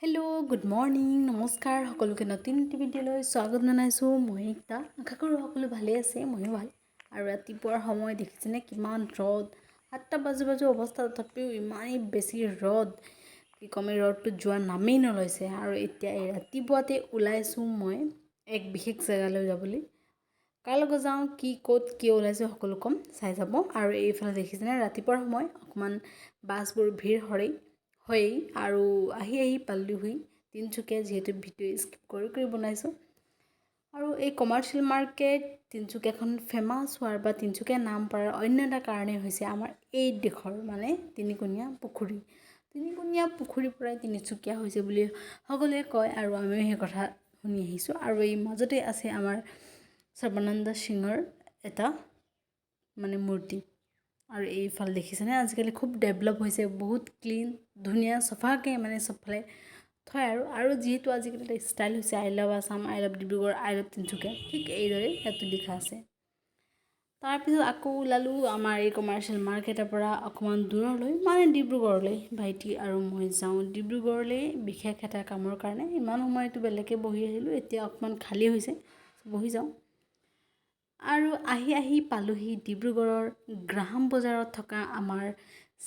Hello', good morning, নমস্কাৰ সকলোকে। নতুন এটি ভিডিঅ'লৈ স্বাগত জনাইছোঁ। মই একতা। আশা কৰোঁ সকলো ভালেই আছে, ময়ো ভাল। আৰু ৰাতিপুৱাৰ সময়, দেখিছেনে কিমান ৰ'দ? 7টা বাজো বাজো অৱস্থা, তথাপিও ইমানেই বেছি ৰ'দ, কি ক'ম, এই ৰ'দটো যোৱাৰ নামেই নলৈছে। আৰু এতিয়া এই ৰাতিপুৱাতে ওলাইছোঁ মই এক বিশেষ জেগালৈ যাবলৈ। কাৰ লগত যাওঁ, কি ক'ত কিয় ওলাইছোঁ, সকলো ক'ম, চাই যাব। আৰু এইফালে দেখিছেনে, ৰাতিপুৱাৰ সময়, অকণমান বাছবোৰ ভিৰ হৰেই হয়েই। আৰু আহি আহি পালোহি তিনিচুকীয়া, যিহেতু ভিডিঅ' স্কিপ কৰি কৰি বনাইছোঁ। আৰু এই কমাৰ্চিয়েল মাৰ্কেট তিনিচুকীয়াখন ফেমাছ হোৱাৰ বা তিনিচুকীয়া নাম পৰাৰ অন্য এটা কাৰণেই হৈছে আমাৰ এই দেশৰ মানে তিনিকোণীয়া পুখুৰী। তিনিকোণীয়া পুখুৰীৰ পৰাই তিনিচুকীয়া হৈছে বুলি সকলোৱে কয় আৰু আমিও সেই কথা শুনি আহিছোঁ। আৰু এই মাজতে আছে আমাৰ সৰ্বানন্দ সিঙৰ এটা মানে মূৰ্তি। আৰু এইফালে দেখিছেনে, আজিকালি খুব ডেভেলপ হৈছে, বহুত ক্লিন, ধুনীয়া, চফাকৈ মানে চবফালে থয়। আৰু যিহেতু আজিকালি এটা ষ্টাইল হৈছে, "I love Assam, I love Dibrugarh, I love Tinsukia", ঠিক এইদৰে ইয়াতো লিখা আছে। তাৰপিছত আকৌ ওলালোঁ আমাৰ এই কমাৰ্চিয়েল মাৰ্কেটৰ পৰা অকণমান দূৰলৈ, মানে ডিব্ৰুগড়লৈ। ভাইটি আৰু মই যাওঁ ডিব্ৰুগড়লৈ বিশেষ এটা কামৰ কাৰণে। ইমান সময়তো বেলেগকৈ বহি আহিলোঁ, এতিয়া অকণমান খালী হৈছে, বহি যাওঁ। আৰু আহি আহি পালোহি ডিব্ৰুগড়ৰ গ্ৰাহাম বজাৰত থকা আমাৰ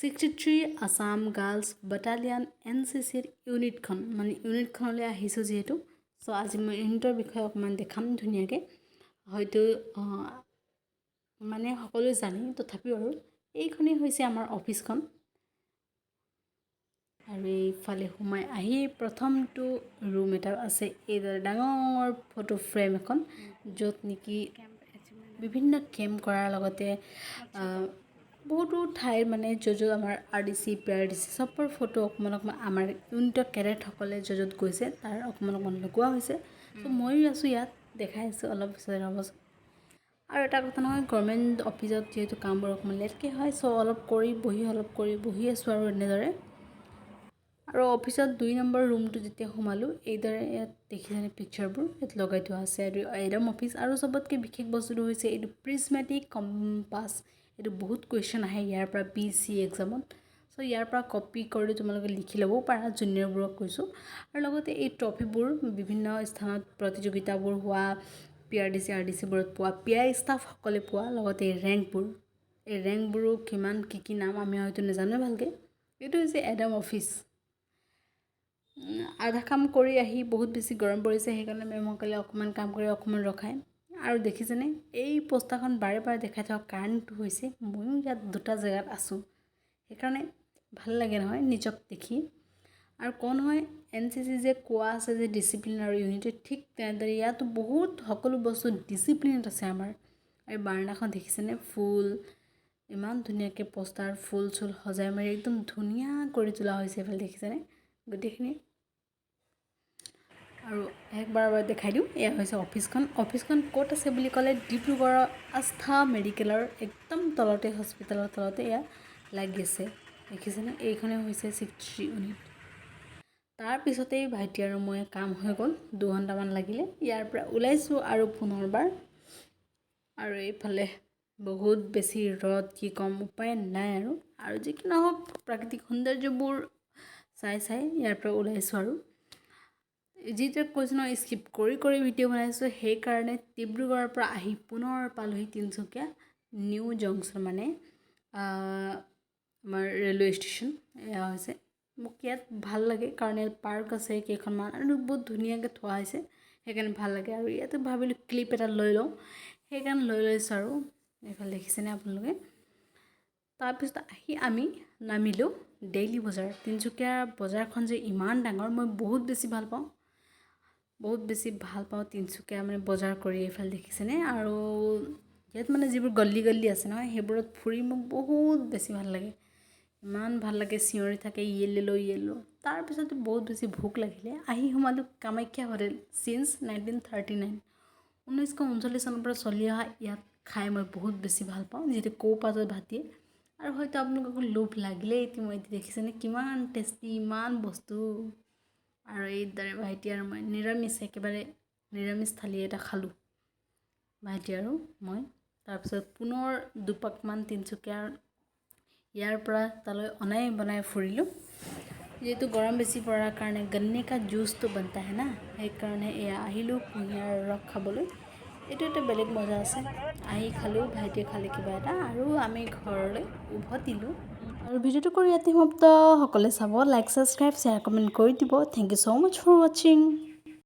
63 আছাম গাৰ্লছ বাটালিয়ান এনচিচিৰ ইউনিটখন, মানে ইউনিটখনলৈ আহিছোঁ যিহেতু। চ' আজি মই ইউনিটৰ বিষয়ে অকণমান দেখাম ধুনীয়াকৈ। হয়তো মানে সকলোৱে জানেই, তথাপিও আৰু এইখনেই হৈছে আমাৰ অফিচখন। আৰু এইফালে সোমাই আহি প্ৰথমটো ৰুম এটা আছে এইদৰে ডাঙৰ ফটো ফ্ৰেম এখন, য'ত নেকি বিভিন্ন কেম্প কৰাৰ লগতে বহুতো ঠাইৰ, মানে য'ত য'ত আমাৰ আৰডিচি, পিআৰডিচি চবৰ ফটো অকণমান অকণমান, আমাৰ ইউনিটৰ কেডেটসকলে য'ত য'ত গৈছে তাৰ অকণমান অকণমান লগোৱা হৈছে। ত' ময়ো আছোঁ ইয়াত, দেখাই আছোঁ অলপ পিছত, ৰ'বচোন। আৰু এটা কথা নহয়, গভৰ্ণমেণ্ট অফিচত যিহেতু কামবোৰ অকণমান লেটকৈ হয়, চ' অলপ কৰি বহি, অলপ কৰি বহি আছোঁ আৰু এনেদৰে। আৰু অফিচত 2 নম্বৰ ৰুমটো যেতিয়া সোমালোঁ, এইদৰে ইয়াত দেখিছেনে, পিকচাৰবোৰ ইয়াত লগাই থোৱা আছে। আৰু এডম অফিচ। আৰু চবতকৈ বিশেষ বস্তুটো হৈছে এইটো প্ৰিজমেটিক কম্পাছ। এইটো বহুত কুৱেশ্যন আহে ইয়াৰ পৰা বি চি এক্সামত। চ' ইয়াৰ পৰা কপি কৰি তোমালোকে লিখি ল'বও পাৰা, জুনিয়ৰবোৰক কৈছোঁ। আৰু লগতে এই ট্ৰফিবোৰ, বিভিন্ন স্থানত প্ৰতিযোগিতাবোৰ হোৱা, পিআৰডিচি, আৰডিচিবোৰত পোৱা, পি আই ষ্টাফসকলে পোৱা, লগতে এই ৰেংকবোৰ, এই ৰেংকবোৰো কিমান কি কি নাম আমি হয়তো নাজানোৱে ভালকৈ। এইটো হৈছে এডাম অফিচ। আধা কাম কৰি আহি বহুত বেছি গৰম পৰিছে, সেইকাৰণে মেমসকলে অকণমান কাম কৰি অকণমান ৰখায়। আৰু দেখিছেনে, এই পোষ্টাৰখন বাৰে বাৰে দেখাই থকা কাৰণটো হৈছে ময়ো ইয়াত দুটা জেগাত আছোঁ, সেইকাৰণে ভাল লাগে নহয় নিজক দেখি। আৰু কওঁ নহয়, এনচিচি যে কোৱা আছে যে ডিচিপ্লিন আৰু ইউনিটি, ঠিক তেনেদৰে ইয়াতো বহুত সকলো বস্তু ডিচিপ্লিনত আছে। আমাৰ এই বাৰাণ্ডাখন দেখিছেনে, ফুল ইমান ধুনীয়াকৈ পোষ্টাৰ, ফুল চুল সজাই মেলি একদম ধুনীয়া কৰি তোলা হৈছে। এইফালে দেখিছেনে গোটেইখিনি? আৰু একবাৰ এবাৰ দেখাই দিওঁ, এয়া হৈছে অফিচখন। অফিচখন ক'ত আছে বুলি ক'লে ডিব্ৰুগড়ৰ আস্থা মেডিকেলৰ একদম তলতে, হস্পিটেলৰ তলতে এয়া লাগি আছে। দেখিছেনে, এইখনেই হৈছে 63 ইউনিট। তাৰপিছতেই ভাইটি আৰু মই কাম হৈ গ'ল, 2 ঘণ্টামান লাগিলে। ইয়াৰ পৰা ওলাইছোঁ আৰু পুনৰবাৰ। আৰু এইফালে বহুত বেছি ৰ'দ, কি ক'ম, উপায় নাই আৰু। আৰু যি কি নহওক, প্ৰাকৃতিক সৌন্দৰ্যবোৰ চাই চাই ইয়াৰ পৰা ওলাইছোঁ। আৰু যিটোৱে কৈছোঁ নহয়, স্কিপ কৰি কৰি ভিডিঅ' বনাইছোঁ, সেইকাৰণে ডিব্ৰুগড়ৰ পৰা আহি পুনৰ পালোহি তিনিচুকীয়া নিউ জংচন, মানে আমাৰ ৰেলৱে ষ্টেচন এয়া হৈছে। মোক ইয়াত ভাল লাগে, কাৰণ ইয়াত পাৰ্ক আছে কেইখনমান আৰু বহুত ধুনীয়াকৈ থোৱা হৈছে, সেইকাৰণে ভাল লাগে। আৰু ইয়াতে ভাবিলোঁ ক্লিপ এটা লৈ লওঁ, সেইকাৰণে লৈ লৈছোঁ। আৰু এইফালে দেখিছেনে আপোনালোকে? তাৰপিছত আহি আমি নামিলোঁ ডেইলি বজাৰ। তিনিচুকীয়াৰ বজাৰখন যে ইমান ডাঙৰ, মই বহুত বেছি ভাল পাওঁ, বহুত বেছি ভাল পাওঁ তিনিচুকীয়া মানে বজাৰ কৰি। এইফালে দেখিছেনে? আৰু ইয়াত মানে যিবোৰ গল্লি গল্লি আছে নহয়, সেইবোৰত ফুৰি মোক বহুত বেছি ভাল লাগে। ইমান ভাল লাগে, চিঞৰি থাকে, "ये ले लो, ये लो"। তাৰপিছতে বহুত বেছি ভোক লাগিলে, আহি সোমালোঁ কামাখ্যা হোটেল, চিন্স 1939, 1939 চনৰ পৰা চলি অহা। ইয়াত খাই মই বহুত বেছি ভাল পাওঁ, যিহেতু কৌপাতত ভাত দিয়ে। আৰু হয়তো আপোনালোককো লোভ লাগিলেই ইতিমধ্যে। দেখিছেনে কিমান টেষ্টি, ইমান বস্তু! আৰু এইদৰে ভাইটি আৰু মই নিৰামিষ, একেবাৰে নিৰামিষ থালি এটা খালোঁ ভাইটি আৰু মই। তাৰপিছত পুনৰ দুপাকমান তিনিচুকীয়াৰ ইয়াৰ পৰা তালৈ অনাই বনাই ফুৰিলোঁ। যিহেতু গৰম বেছি পৰাৰ কাৰণে गन्ने का जूस तो बनता है না। সেইকাৰণে এয়া আহিলোঁ কুঁহিয়াৰ ৰস খাবলৈ। এইটো এটা বেলেগ মজা আছে। আহি খালোঁ, ভাইটিয়ে খালে কিবা এটা আৰু আমি ঘৰলৈ উভতিলোঁ। আৰু ভিডিঅ'টো কৰি ইয়াতে সমাপ্ত। সকলোৱে চাব, লাইক, ছাবস্ক্ৰাইব, শ্বেয়াৰ, কমেণ্ট কৰি দিব। Thank you so much for watching.